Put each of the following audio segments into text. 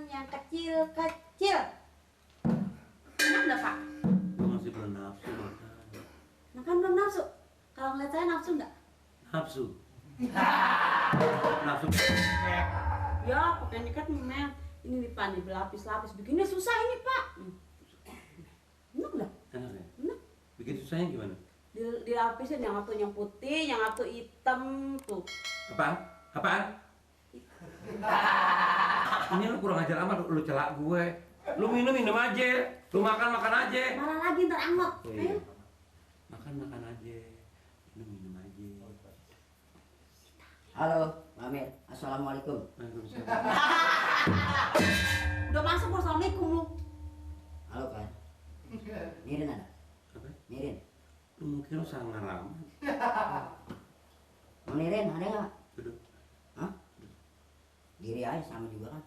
yang kecil-kecil. Enak nggak, Pak? Gue masih belum nafsu makan. Makan belum nafsu? Kalau ngeliat saya nafsu nggak? Nafsu? Nafsu? Ya, pakai nyikat memang. Ini nih Pak, nih berlapis-lapis. Bikinnya susah ini Pak. Enak nggak? Enak ya? Enak. Bikin susahnya gimana? Dilapisin yang satu yang putih, yang satu hitam tuh. Apaan? Apaan? Ini lu kurang ajar amat, lu celak gue. Lu minum aja, lu makan aja. Malah lagi ntar angot. Oh, iya. Ayo. Makan aja, minum aja. Halo, Mbak Amir. Assalamualaikum. Waalaikumsalam. Udah masuk Assalamualaikum lu. Halo kan? Nirin ada? Apa? Nirin. Lu mungkin lu sangat lama. Mau Nirin ada nggak? Duduk. Hah? Diri aja sama juga kan?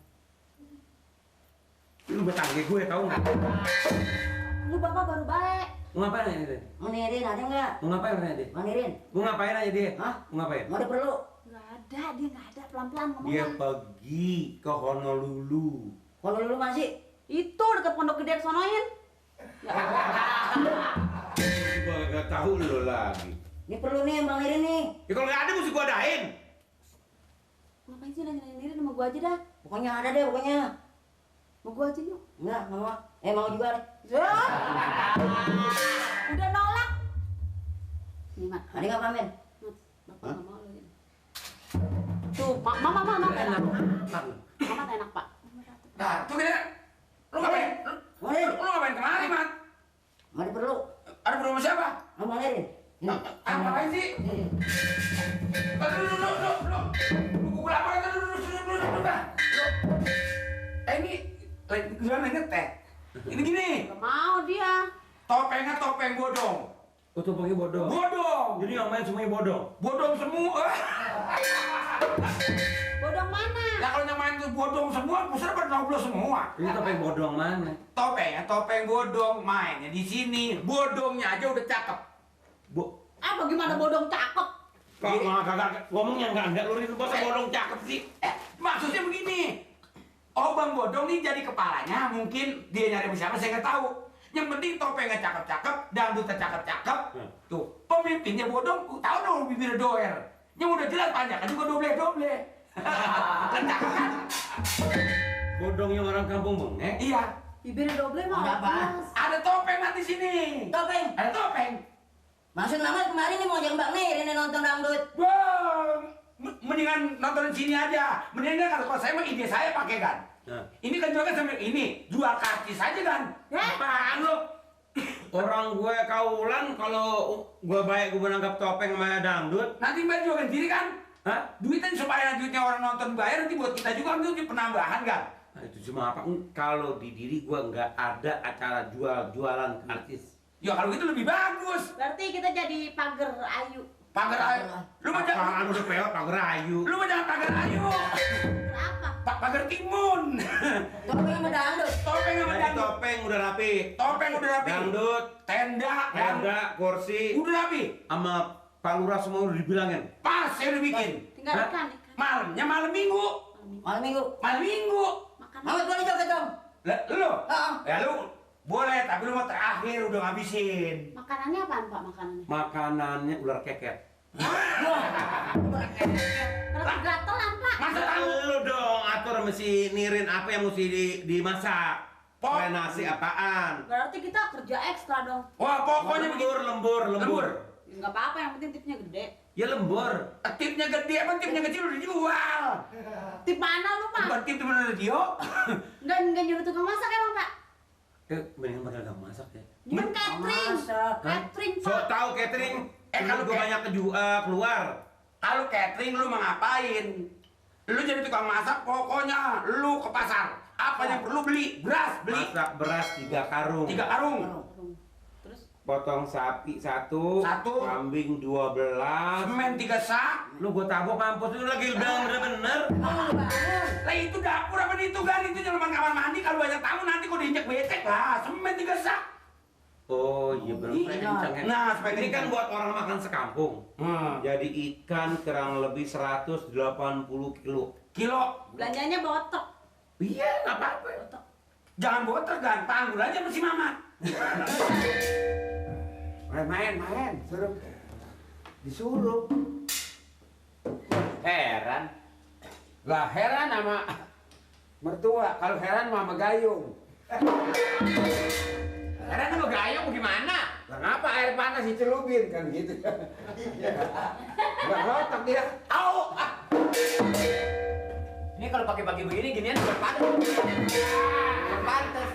Lu betangge gue tau nggak? Lu bapak baru baik. Mau ngapain aja dia? Mau Nirin ada nggak? Mau ngapain aja dia? Mau Nirin? Mau ngapain aja dia? Hah? Mau ngapain? Mau ada perlu? Nggak ada, dia nggak ada. Pelan-pelan Dia ngomongnya. pergi ke Honolulu. Kalau dulu masih? Itu deket pondok gede kesonoin. Gue gak tahu lo lagi. Ini perlu nih Bang Nirin nih. Ya kalau nggak ada mesti gue adain. Ngapain sih nanya diri sama gua aja dah. Pokoknya ada deh pokoknya. Mau gua aja yuk. Enggak, nggak mau. Mau juga deh. Udah nolak. Nih mat. Ada nggak Pak Amir? Bapak nggak mau lu ini. Tuh, mama enak. Enak. Mama enak Pak. Nah, tuh gini. Lu ngapain? Mau Nirin? Lu ngapain kemari, Mat? Mau ada perlu? Ada perlu sama siapa? Mau Nirin? Ngapain sih? Lu pukul apa? Lu dah. Ini lagi gimana ngeteh? Ini gini. Gak mau dia. Topengnya topeng bodong. Oh, tuh pakai bodong. Bodong. Jadi yang main semuanya bodong. Bodong semua. Bodong mana? Lah kalau yang main tuh bodong semua, pusat pada noblos semua. Ini topeng bodong mana? Topeng bodong mainnya di sini. Bodongnya aja udah cakep. Ah, bagaimana bodong cakep? Kok kagak ngomongnya enggak lu itu bahasa bodong cakep sih. Maksudnya begini. Oh, Bang Bodong nih jadi kepalanya, mungkin dia nyari siapa saya nggak tahu. Yang penting topengnya cakep-cakep, dangdutnya cakep-cakep. Tuh, pemimpinnya Bodong, tahu dong bibir doer. Yang udah jelas panjang kan juga doble-doble. Kan cakep kan? Bodong yang orang kampung bengek. Iya. Bibirnya doble mah. Ada apa? Ada topeng nanti sini. Topeng. Ada topeng. Maksud Mama kemarin nih mau ajak Mbak Nirin nih nonton dangdut. Bang, mendingan nonton sini aja. Mendingan kalau saya mah ide saya pakai kan. Nah. Ini kan jualnya sambil ini, jual karcis aja kan. Apaan lu? Orang gue kaulan kalau gue baik gue menangkap topeng sama dangdut. Nanti Mbak jualkan diri kan. Hah? Duitnya supaya duitnya orang nonton bayar nanti buat kita juga kan itu penambahan kan. Nah, itu cuma apa? Kalau di diri gue nggak ada acara jualan artis. Ya kalau gitu lebih bagus. Berarti kita jadi pagar ayu. Pagar ayu. Lu mah jangan Apaan udah pelot pagar ayu. lu mah jangan pagar ayu. Kenapa? Pagar timun. Topeng sama dangdut. Topeng sama Jadi dangdut. topeng udah rapi. Topeng udah rapi. Dangdut, Tenda. tenda, kursi, Udah rapi. sama Pak Lurah semua udah dibilangin. Pas saya udah bikin. Tinggal Hah? ikan. Malamnya malam minggu. Malam minggu. Malam minggu. Makanan. Mama boleh joget dong. Lah lu? Heeh. Ya lu boleh tapi lu mau terakhir udah ngabisin. Makanannya apaan Pak makanannya? Makanannya ular keket. Kalau gatelan Pak. Masa tahu? Lu dong atur mesti nirin apa yang mesti dimasak. Pok. Kayak nasi apaan? Berarti kita kerja ekstra dong. Wah, pokoknya begitu. Lembur. Ya, nggak apa-apa, yang penting tipnya gede. Ya lembur. Tipnya gede, emang tipnya kecil udah dijual. Tip mana lu Pak? Bukan tip temen radio. Nggak nyuruh tukang masak emang Pak? Mendingan pada gak masak ya. Bukan catering. Masak. Catering So Pak. tahu catering. Kalau Kalau gue banyak keluar. Kalau catering lu mau ngapain? Lu jadi tukang masak, pokoknya lu ke pasar. Apa yang perlu beli? Beras, beli Masak beras 3 karung. 3 karung. Terus Potong sapi 1, Satu. kambing 12. Semen 3 sak. Lu gue tabok mampus lu lagi bilang bener-bener. Lah itu dapur apa itu kan? Itu cuma kamar mandi. Kalau banyak tamu nanti kok diinjek becek lah. Semen 3 sak. Oh iya bener. Iya. Kencang ya. Nah, supaya ini kan kencang. buat orang makan sekampung. Jadi ikan kurang lebih 180 kilo. Kilo. belanjanya botok. Iya, nggak apa-apa. Jangan botak, gan. Panggul aja sama si Mamat. Main, suruh. Disuruh. Heran. Lah heran sama mertua. Kalau heran sama gayung. Heran sama gayung gimana? Lah ngapa air panas dicelupin kan gitu. Nggak botak dia. Au! Ini kalau pagi-pagi begini ginian bukan pantas. Bukan pantas.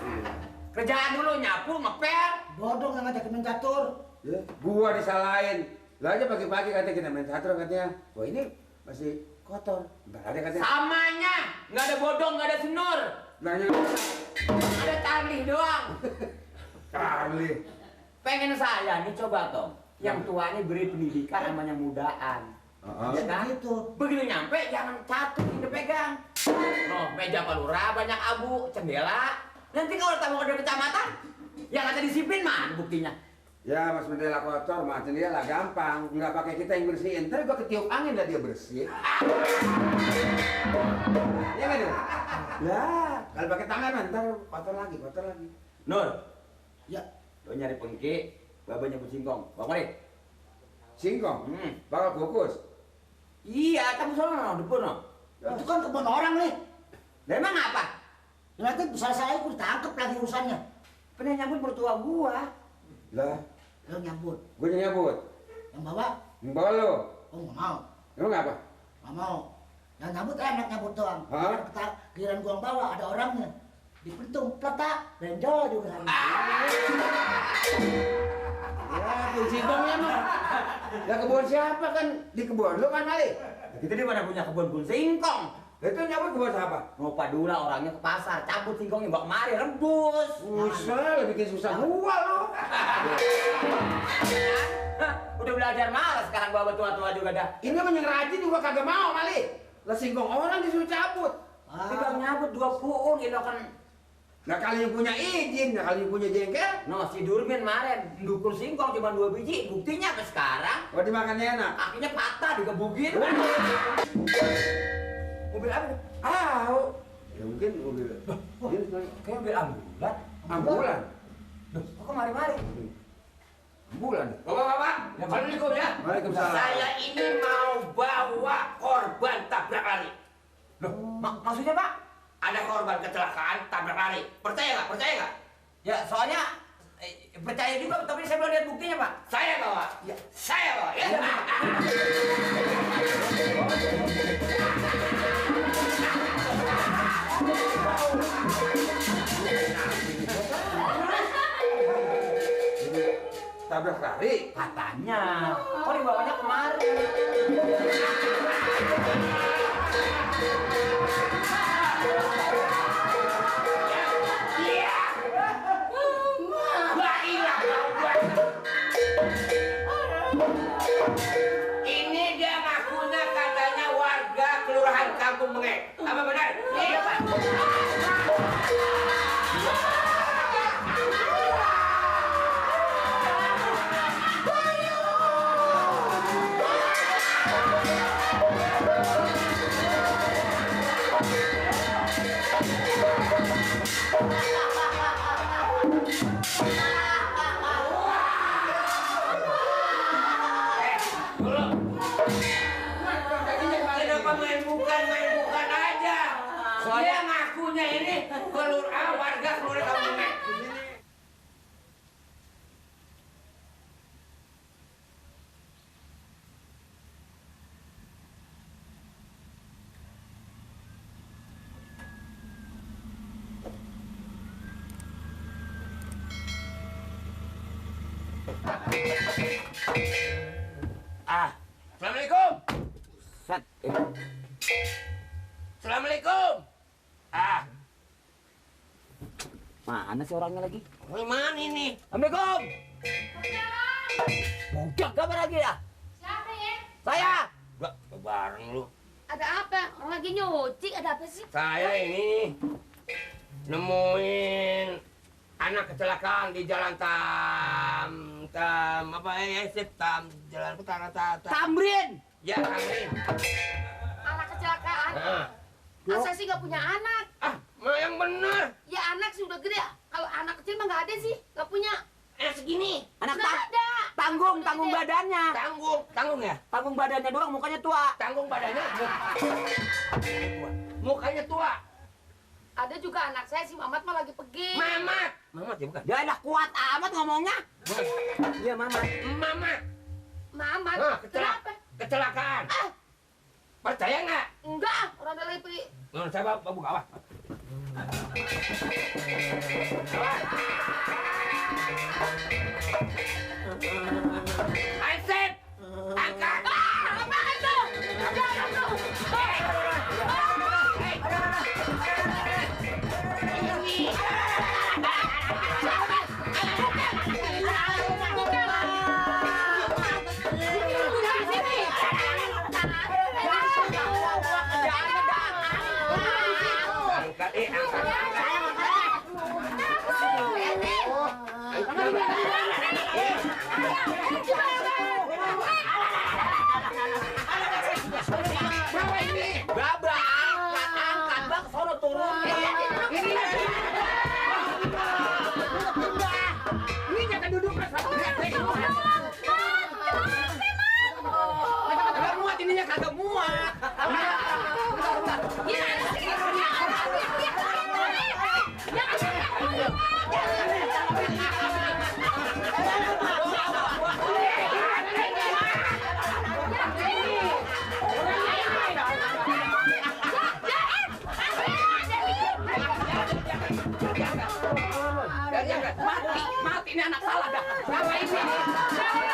Kerjaan dulu nyapu, ngepel. Bodong yang ngajak main catur. Ya, gua disalahin. Lah aja pagi-pagi katanya kita main catur katanya. Wah ini masih kotor. Ntar ada katanya. Samanya, nggak ada bodong, nggak ada senur. Nanya. Ada tarlih doang. Kali. Pengen saya nih coba Tom. Yang tua ini beri pendidikan namanya mudaan. Ya kan? Gitu. Begitu nyampe jangan catur yang dipegang. Noh, meja palura banyak abu, jendela. Nanti kalau tamu ke kecamatan, yang ada disiplin mana buktinya? Ya mas bendela kotor, mas jendela gampang. Nggak pakai kita yang bersihin. Ntar gua ketiup angin dah dia bersih. Ya kan? Lah, kalau pakai tangan ntar kotor lagi. Nur, Ya, lo nyari pengki, bapak nyebut singkong. Bawa kali. Singkong, bakal kukus. Iya, kamu sono depur no. itu kan kebun orang nih. Lah emang apa? Nanti saya aku ditangkep lagi urusannya. Pernah nyambut mertua gua. Lah, Lo nyambut. gua nyabut. Yang bawa, Bawa lo. oh nggak mau. Emang apa? Nggak mau. Yang nyambut enak nyambut doang. Hah? Giliran gua yang bawa ada orangnya. Dipentung, pletak, renjol juga. Ya, pun singkongnya mah. Lah kebun siapa kan? Di kebun lo kan kali. Kita di mana punya kebun singkong. Itu nyabut kebun siapa? Mau padula orangnya ke pasar, cabut singkongnya bawa kemari, rebus. Usah, bikin susah gua lo. Hah, udah belajar malas sekarang bawa tua-tua juga dah. Ini mah yang rajin juga kagak mau kali. Lah singkong orang disuruh cabut. Tinggal nyabut 2 puun, itu kan. Nah kali yang punya izin, nah kali yang punya jengkel, No, si Durmin kemarin dukul singkong cuma 2 biji, buktinya sampai sekarang oh dimakannya enak. kakinya patah digebugin. Mobil apa nih? Tahu. Ya mungkin mobil. Kayak mobil ambulan. Ambulan. Loh, kok kemari-mari? Ambulan. Bapak-bapak, assalamualaikum ya. Waalaikumsalam. Saya ini mau bawa korban tabrak lari. Loh, maksudnya Pak? Ada korban kecelakaan tabrak lari. Percaya nggak? Percaya nggak? Ya, soalnya percaya juga, tapi saya belum lihat buktinya Pak. Saya bawa. Ya, saya bawa. Ya. Tabrak lari. Katanya. Oh, dibawanya kemarin. Ini dia ngakunya katanya warga kelurahan Kampung Menge. Apa benar? Iya, Pak. Kenapa main bukan aja? Soalnya ngakunya ini warga kelurahan Kampung Menge. Assalamualaikum. Assalamualaikum. Mana sih orangnya lagi? Mana ini? Assalamualaikum. Budak kabar lagi ya? Siapa ya? Saya. Bareng lu. Ada apa? Orang lagi nyuci, ada apa sih? Saya ini nemuin anak kecelakaan di jalan Tamrin. Ya, Tamrin. Anak kecelakaan. Nah. Saya sih nggak punya anak. yang bener. Ya anak sih udah gede. Kalau anak kecil mah nggak ada sih, nggak punya. Segini. Anak Nggak ada. tanggung badannya. Tanggung ya. Tanggung badannya doang, mukanya tua. Tanggung badannya. Mukanya tua. Ada juga anak saya si Mamat mah lagi pergi. Mamat ya bukan. Dia enak kuat amat ngomongnya. Iya, Mamat. Mamat. Mamat. Nah, Kenapa? kecelakaan. Percaya nggak? Enggak, orang udah lagi pergi. Saya buka apa? Aisep, angkat. Apaan tuh? Jangan tuh. Baba, angkat, Bang, sono turun. Ini jangan duduk ke sana. Kagak muat ininya kagak muat. Mati ini anak salah dah. Apa ini?